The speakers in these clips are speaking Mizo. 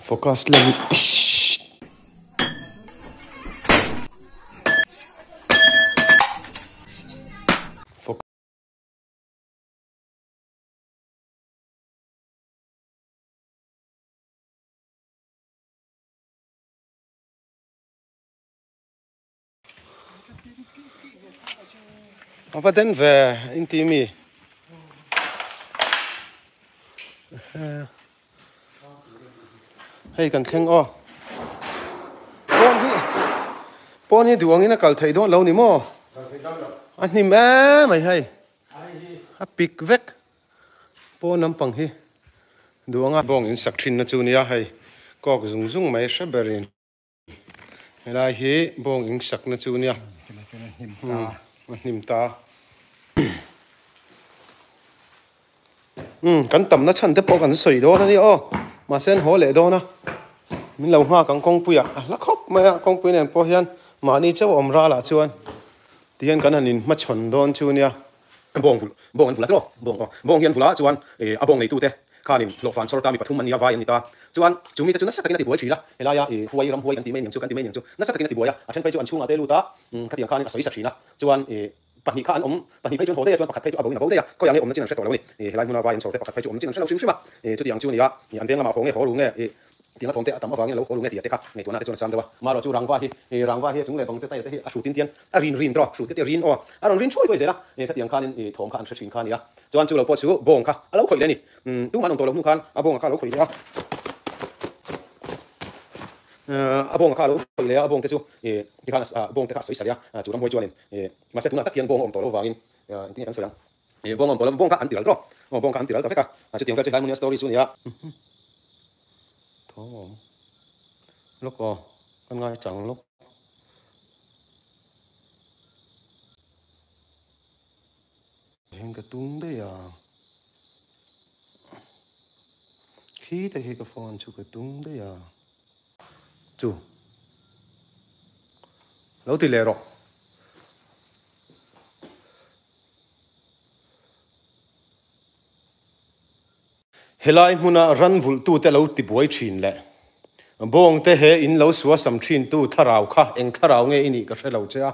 Focus lem ishh. A va den ve in ti mi hei kan thleng aw pawn hi pawn hi duh angin a kal theih dawn lo ni maw a hnim em mai hei a pik vek pawn lampang hi duh anga bawng in sak thin na chu nia hei kawk zung zung mai hre berin. Helai hi bawng ing sakna chu nia. A hnim ta. Um kan tamna chhan te pawh kan sawi dawn a ni aw. Mahse an haw leh dawn a. Min lo nghak ang kawngpui ah a hla khawp mai a kawngpui nen pawh hian mahni chauh awm ral ah chuan tihian kan han inhmachhawn dawn chu nia. Bawng vulh, bawng an vulh a tiraw? Bawng aw. Bawng hi an vulh a, chuan ih a bawng neitute khanin hlawhfan chhawr ta mi pathum an ni a, vai an ni ta. Chuan chu mite chu nasa takin a tibuai thin a, helaia ih huai ram huai kan tih mai aniang chu, kan ti mai aniang chu, nasa takin a tibuai a, a then phei chu an chhungah te lut a, umm khatiang khanin a sawi sa thin a, chuan ih pahnih kha an awm, pahnih phei chu an haw daih a, chuan pakhat phei chu a bo in a bo daih a, khawiah nge awmna chin an hre tawh lo a ni. Ih helai hmuna vai an chhawr te pakhat phei chu awmna chin an hre lo hrim hrim a, ih chutiang chu a ni a, ih an veng lamah haw nge haw ru nge ih Tiang a thawm te a tam avangin a lo haw lu nge tih a tek a, ngaihtuahna te chuan a cham deuh a. Marawh chu rangva hi, ih rangva hi a chung leh bang te tail te hi a hrutin tian a rin rin tawh a, hrut te te rin aw a rawn rin thuai thuai zel a, ih khatiang khanin ih thawm kha an hre thin kha a ni a. Chuan chu lo pawh chu bawng kha a lo khawih leh a ni. Umm tumah an awm tawh lo hnu khan a bawnga kha a lo khawih leh a, a bawnga kha a lo khawih leh a, a bawng te chu ih tikhan a bawng te kha a sawi sa leh a, chu ramhuai chuanin ih mahse tunah tak hian bawng a awm tawh lo avangin engtin nge kan sawi ang. Ih bawng awm tawh lo, bawng kha an ti ral tawh, aw bawng kha an ti ral ta vek a, a chutiang vel chu helai hmun hian story chu a ni a. Thawng awm lawk aw, ka ngai chang lawk. Heng ka tung daih a, khi te khi ka phone chu ka tung daih a. Chu lo ti leh rawh. Helai hmuna ran vulhtute lo tibuai thin leh bawngte he in lo suasam thintu thlarau kha eng thlarau nge i nih ka hre lo che a.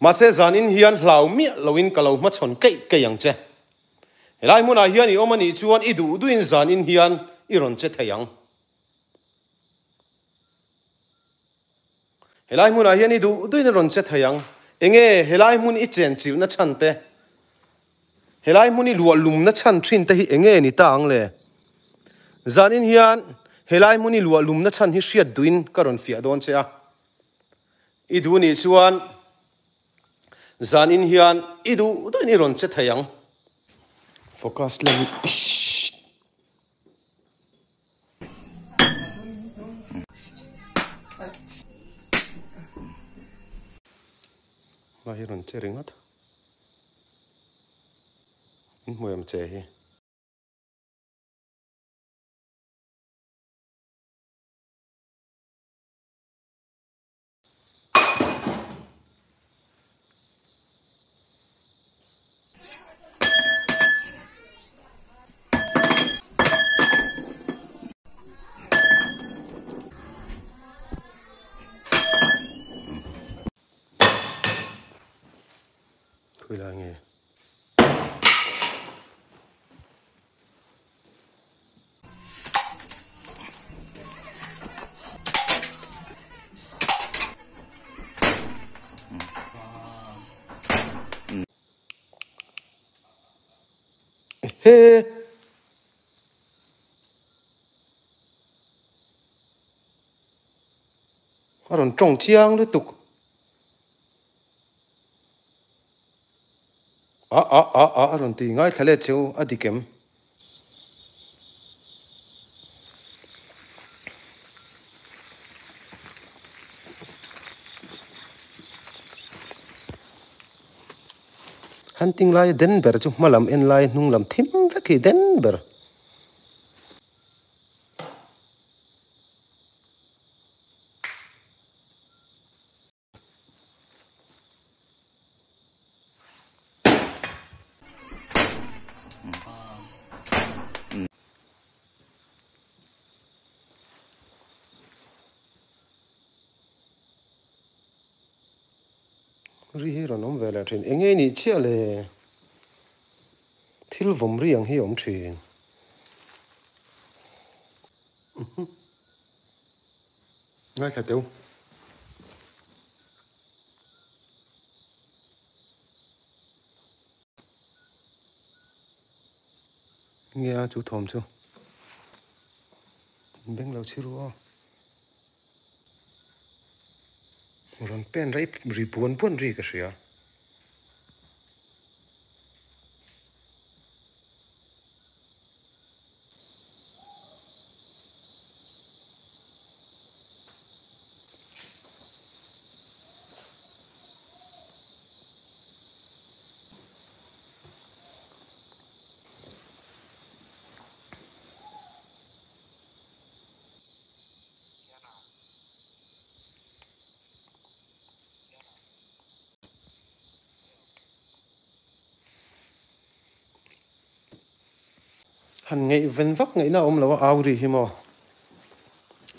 Mahse zanin hian hlau miah loin ka lo hmachhawn keih keih ang che. Helai hmunah hian i awm a nih chuan i duh duhin zanin hian i rawn che thei ang. Helai hmunah hian i duh duhin a rawn che thei ang. Enge helai hmun i chen chilhna chhan te, helai hmun i luah lumna chhan thin te hi enge ni ta ang le? Zanin hian helai hmun i luah lumna chhan hi hriat duhin ka rawn fiah dawn che a. I duh nih chuan zanin hian i duh duhin i rawn che thei ang. Focus lem ishh. Lai hi rawn che ringawt in hmuh em che hi. Khawi lai nge? He a rawn tawng chiang lutuk A a a a a rawn ti ngaithla let che u a dik em? Hunting laia den ber chu hma lam en lai hnung lam thim vek hi den ber. Ri hi rawn awm ve leh thin. Enge nih chiah le? Thil vawm ri ang hi a awm thin. Ngaithla teu. Nge a chu thawm chu. Beng lo chhi ru aw. Rawn pen rei ri buan buan ri ka hria. Han ngaihven vak ngaihna a awm lo a au ri hi maw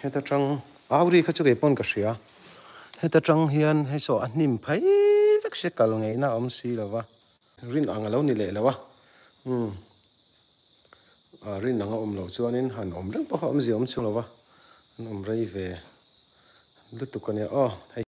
heta tang au ri kha chu kei pawn ka hria heta tang hian hei saw a hnim phei vek se kal ngaihna a awm si lo va rin ang a lo ni leh lo a umm a rin ang a awm loh chuanin han awm reng pawh kha awmzia awm chhung lo va an awm rei ve lutuk a nia aw hei.